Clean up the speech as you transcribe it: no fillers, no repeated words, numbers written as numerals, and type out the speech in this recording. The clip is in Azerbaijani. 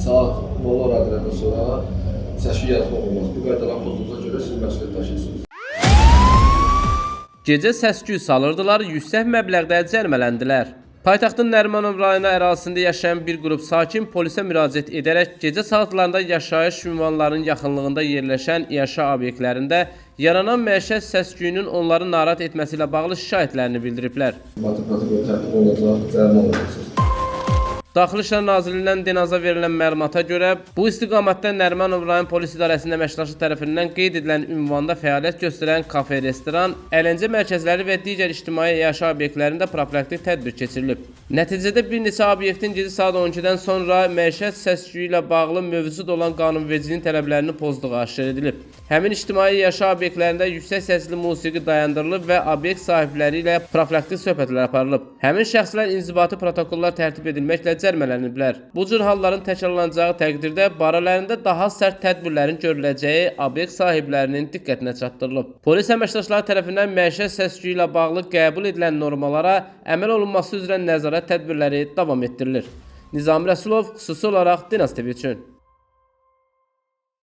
Saat 00 radələrdən sonra səs-küy yaratmaq olmaz. Bu qaydaların pozulduğuna görə siz məsuliyyət daşıyırsınız. Gecə səs-küy salırdılar, yüksək məbləğdə cərimələndilər. Paytaxtın Nərimanov rayonu ərazisində yaşayan bir qrup sakin polisə müraciət edərək gecə saatlarında yaşayış ünvanlarının yaxınlığında yerləşən yaşa obyektlərində yaranan məişət səs-küyünün onları narahat etməsi ilə bağlı şikayətlərini bildiriblər. İnzibati protokol tərtib olunacaq, cərimə olunacaqsınız. Daxili İşlər Nazirliyindən Denaza verilən məlumata görə, bu istiqamətdə Nərimanov rayon polis idarəsinin əməkdaşı tərəfindən qeyd edilən ünvanda fəaliyyət göstərən kafe, restoran, əyləncə mərkəzləri və digər ictimai yaşayış obyektlərində profilaktik tədbir keçirilib. Nəticədə bir neçə obyektin gecə saat 12-dən sonra məişət səs-küyü ilə bağlı mövcud olan qanunvericiliyin tələblərini pozduğu aşkar edilib. Həmin ictimai yaşayış obyektlərində yüksək səsli musiqi dayandırılıb və obyekt sahibləri ilə profilaktik söhbətlər aparılıb. Həmin şəxslər inzibati protokollar tərtib edilməklə cərimələniblər. Bu cür halların təkrarlanacağı təqdirdə barələrində daha sərt tədbirlərin görüləcəyi obyekt sahiblərinin diqqətinə çatdırılıb. Polis əməkdaşları tərəfindən məişət səs-küyü ilə bağlı qəbul edilən normalara əməl olunması üzrə nəzarət tədbirləri davam etdirilir. Nizami Rəsulov xüsusi olaraq Dinaz TV üçün.